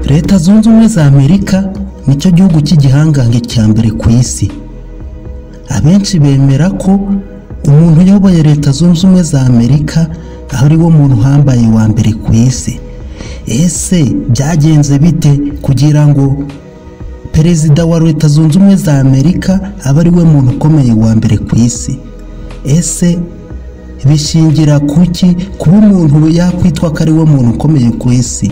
Leta Zunze Ubumwe za Amerika nicyo gihugu cy'igihangange cya mbere ku isi. Abenshi bemera ko umuntu uyoboye Leta Zunze Ubumwe za Amerika ari wo muntu uhambaye wa mbere ku isi. Ese byagenze bite kugira ngo Perezida wa Leta Zunze Ubumwe za Amerika abe ari we muntu ukomeye wa mbere ku isi? Ese bishingira kuki kuba umuntu yakwitwa ko ari we muntu ukomeye ku isi?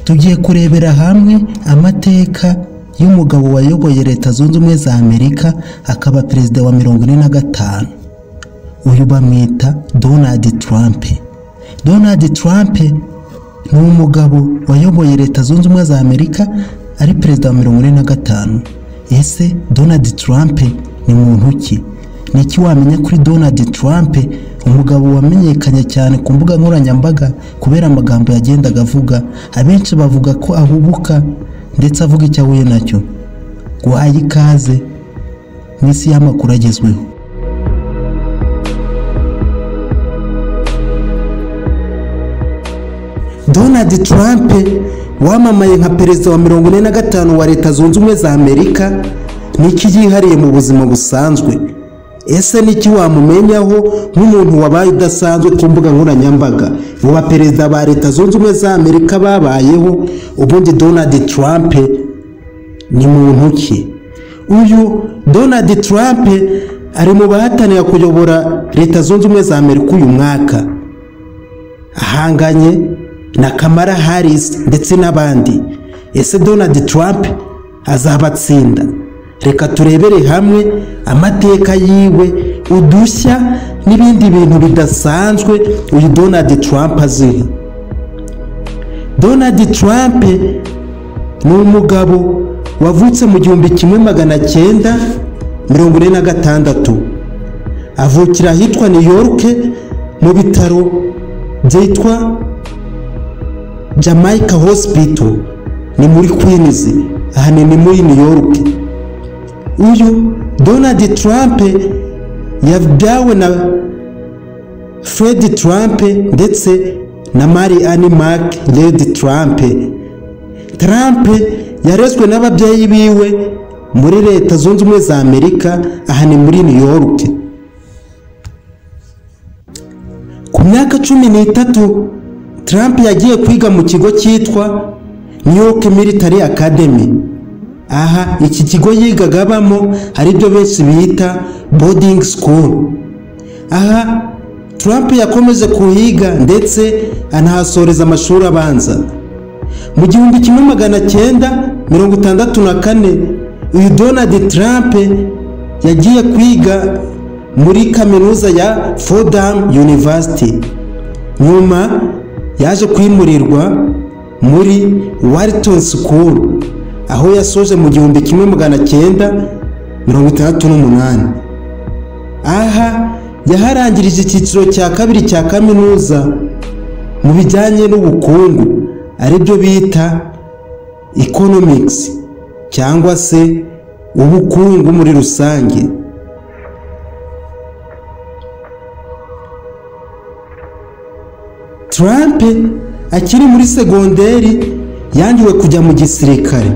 Tugiye kurebera hamwe amateka y'umugabo wayoboye Leta Zunze Ubumwe za Amerika akaba perezida wa 45. Uyu bamwita Donald Trump. Donald Trump ni umugabo wayoboye Leta Zunze Ubumwe za Amerika ari perezida wa 45. Ese Donald Trump ni muntu ki? Ni iki wamenya kuri Donald Trump, umugabo wamenyekanye cyane ku mbuga nkoranyambaga kubera amagambo yagendaga avuga? Abenshi bavuga ko ahubuka ndetse avuga icyo ahuye nacyo. Guhaye ikaze mu isi y'amakuru agezweho. Donald Trump wamamaye nka perezida wa 45 wa Leta Zunze Ubumwe za Amerika, niki yihariye mu buzima busanzwe? Ese niki wamumenyaho nk'umuntu wabaye udasanzwe ku mbuga nkoranyambaga? Mu baperezida ba Leta Zunze Ubumwe za Amerika babayeho, ubundi Donald Trump ni muntu ki? Uyu Donald Trump ari mu bahatanira kuyobora Leta Zunze Ubumwe za Amerika uyu mwaka, ahanganye na Kamala Harris ndetse n'abandi. Ese Donald Trump azabatsinda? Reka turebere hamwe amateka yiwe, udushya n'ibindi bintu bidasanzwe uyu Donald Trump azi. Donald Trump ni umugabo wavutse mu 1946, avukira ahitwa New York mu bitaro byitwa Jamaica Hospital, ni muri Queens, aha ni muri New York. Uyu Donald Trump yabyawe na Fred Trump ndetse na Mary Ann McLeod Trump. Trump yarezwe n'ababyeyi biwe muri Leta Zunze Ubumwe za Amerika, aha ni muri New York. Ku myaka 13 Trump yagiye kwiga mu kigo cyitwa New York Military Academy. Aha iki kigo yigaga abamo hari ibyo benshi bita boarding school. Aha Trump yakomeje kuhiga ndetse anahasoreza amashuri abanza. Mu 1964 uyu Donald Trump yagiye kwiga muri kaminuza ya Fordham University. Nyuma yaje kwimurirwa muri Wharton School, aho yasoje mu 1968. Aha yaharangirije icyiciro cya kabiri cya kaminuza mu bijyanye n'ubukungu, aribyo bita economics cyangwa se ubukungu muri rusange. Trump akiri muri segonderi yangiwe kujya mu gisirikare.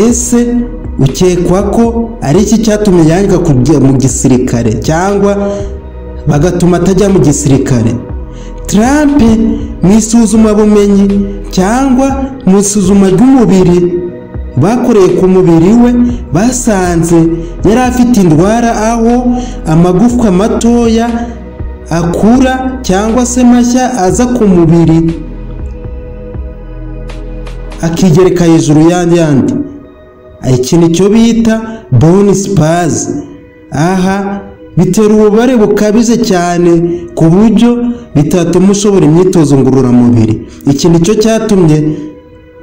Ese ukekwa ko ari iki cyatumye yanga kujya mu gisirikare cyangwa bagatuma atajya mu gisirikare? Trump mu isuzumabumenyi cyangwa mu isuzuma ry'umubiri bakoreye ku mubiri we, basanze yari afite indwara aho amagufwa matoya akura cyangwa se mashya aza ku mubiri akigereka hejuru y'andi. Iki nicyo bita bone spurs. Aha bitera ububabare bukabije cyane ku buryo bitatuma ushobora imyitozo ngororamubiri. Iki nicyo cyatumye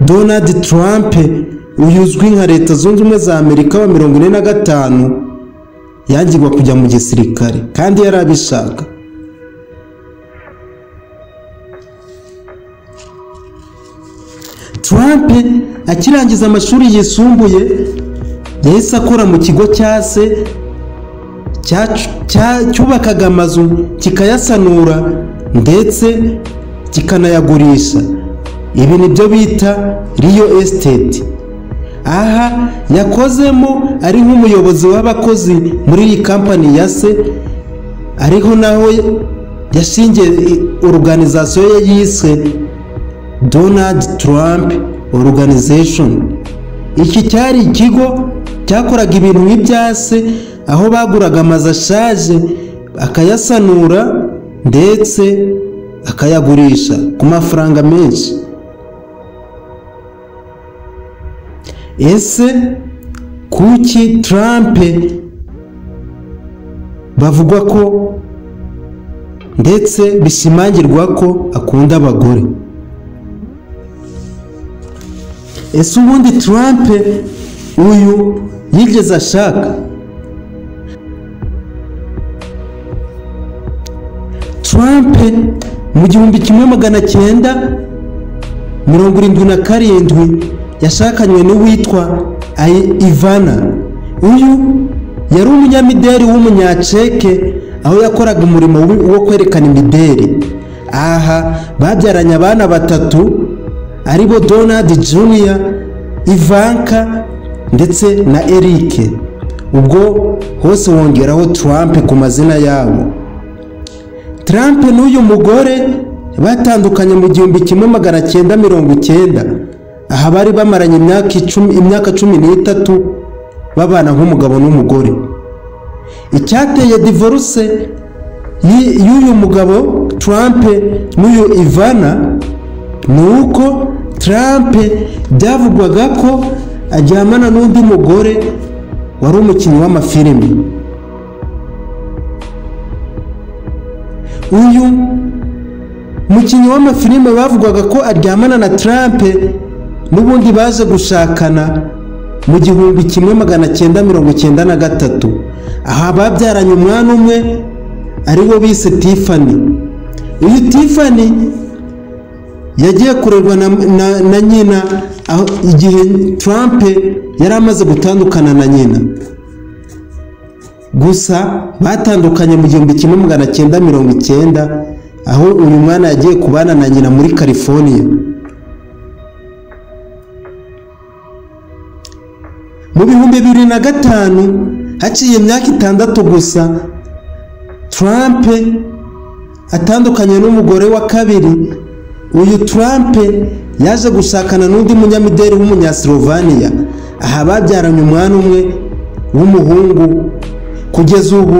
Donald Trump uyu uzwi nka Leta Zunze Ubumwe za Amerika wa 45 yangirwa kujya mu gisirikare kandi yarabishaka. Trump akirangiza amashuri yisumbuye yahise akora mu kigo cya se cyubakaga amazu kikayasanura ndetse kikanayagurisha. Ibi nibyo bita real estate. Aha yakozemo ari nk'umuyobozi w'abakozi muri iyi kampani ya se, ariho naho yashingiye organization ye yise Donald Trump Organization. Iki cyari ikigo cyakoraga ibintu nk'ibya se, aho baguraga amazu ashaje akayasanura ndetse akayagurisha ku mafaranga menshi. Ese kuki Trump bavugwa ko ndetse bishimangirwa ko akunda abagore? Ese ubundi Trump uyu yigeze ashaka? Trump mu 1977 yashakanywe n'uwitwa Ivana. Uyu yari umunyamideli w'umunyaceke, aho yakoraga umurimo wo kwerekana imideli. Aha babyaranye abana batatu aribo Donald Jr, Ivanka ndetse na Eric. Ubwo hose wongeraho Trump ku mazina yabo. Trump n'uyu mugore batandukanye mu 1990. Aha bari bamaranye imyaka 13 babana nk'umugabo n'umugore. Icyateye divorce y'uyu mugabo Trump n'uyu Ivana nuko Trump byavugwaga ko aryamana n'undi mugore wari umukinnyi w'amafilimi. Uyu mukinnyi w'amafilime bavugwaga ko aryamana na Trump n'ubundi baje gushakana mu 1993. Aha babyaranye umwana umwe ariwo bise Tiffany. Uyu Tiffany yagiye kurerwa na nyina igihe Trump yari amaze gutandukana na nyina. Gusa batandukanye mu 1990, aho uyu mwana yagiye kubana na nyina muri California. Mu 2005, haciye imyaka 6 gusa, Trump atandukanye n'umugore wa kabiri. Uyu Trump yaje gushakana n'undi munyamideli w'umunyaslovenia. Aha babyaranye umwana umwe w'umuhungu. Kugeza ubu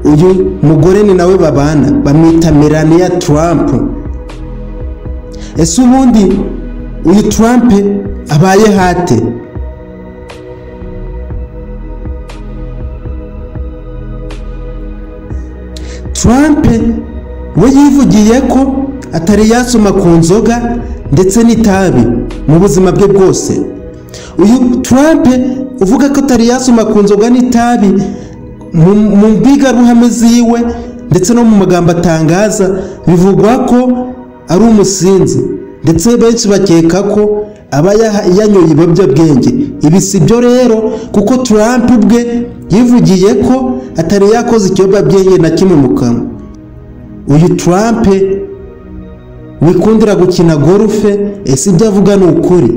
uyu mugore ni nawe babana, bamwita Melania Trump. Ese ubundi uyu Trump abaye hate? Trump we yivugiye ko atari yasoma ku nzoga ndetse n'itabi mu buzima bwe bwose. Uyu Trump uvuga ko atari yasoma ku nzoga n'itabi mu mbwirwaruhame ziwe ndetse no mu magambo atangaza, bivugwa ko ari umusinzi, ndetse benshi bakeka ko aba yanyoye ibiyobyabwenge. Ibi si byo rero, kuko Trump ubwe yivugiye ko atari yakoze ikiyobyabwenge na kimwe mu kanwa. Uyu Trump wikundira gukina golfe, ese ibyo avuga ni ukuri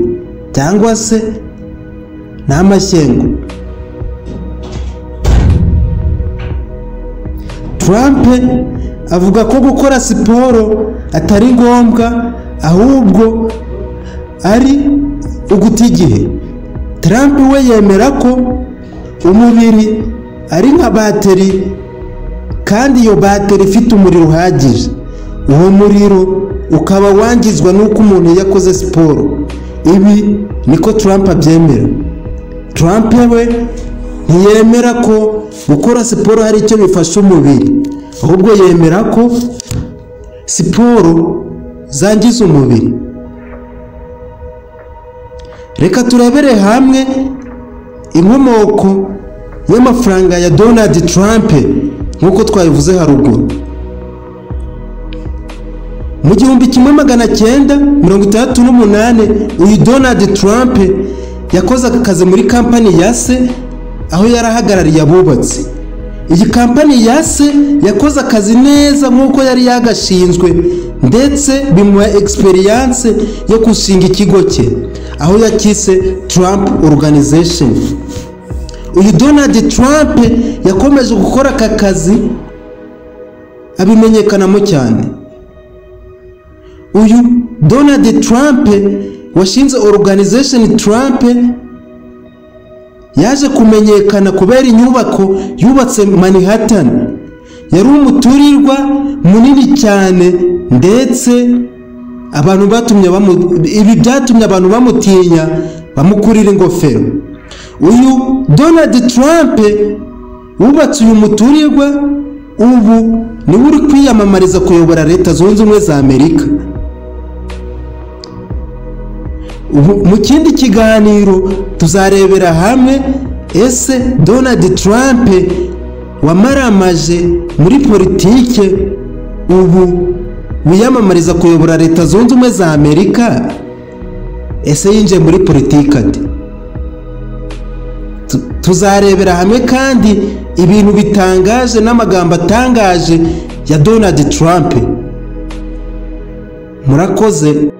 cyangwa se ni amashyengo? Trump avuga ko gukora siporo atari ngombwa, ahubwo ari uguta igihe. Trump we yemera ko umubiri ari nka bateri, kandi iyo bateri ifite umuriro uhagije. Uwo muriro ukaba wangizwa n'uko umuntu yakoze siporo. Ibi niko Trump abyemera. Trump we ntiyemera ko gukora siporo hari icyo bifasha umubiri, ahubwo yemera ko siporo zangiza umubiri. Reka turebere hamwe inkomoko y'amafaranga ya Donald Trump nk'uko twabivuze haruguru. Mu 1968, uyu Donald Trump yakoze akazi muri kampani ya se, aho yarahagarariye abubatsi. Iyi kampani ya se yakoze akazi neza nk'uko yari yagashinzwe, ndetse bimuha experience yo gushinga ikigo cye aho yakise Trump Organization. Uyu Donald Trump yakomeje gukora aka kazi abimenyekanamo cyane. Uyu Donald Trump washinze Organization Trump yaje kumenyekana kubera inyubako yubatse Manhattan. Yari umuturirwa munini cyane, ndetse abantu batumye ibi byatumye abantu bamutinya bamukurira ingofero. Uyu Donald Trump wubatse uyu muturirwa ubu niwe uri kwiyamamariza kuyobora Leta Zunze Ubumwe za Amerika. Mu kindi kiganiro tuzarebera hamwe ese Donald Trump wamaramaje muri politike ubu wiyamamariza kuyobora Leta Zunze Ubumwe za Amerika, ese yinjiye muri politike ate? Tuzarebera hamwe kandi ibintu bitangaje n'amagambo atangaje ya Donald Trump. Murakoze.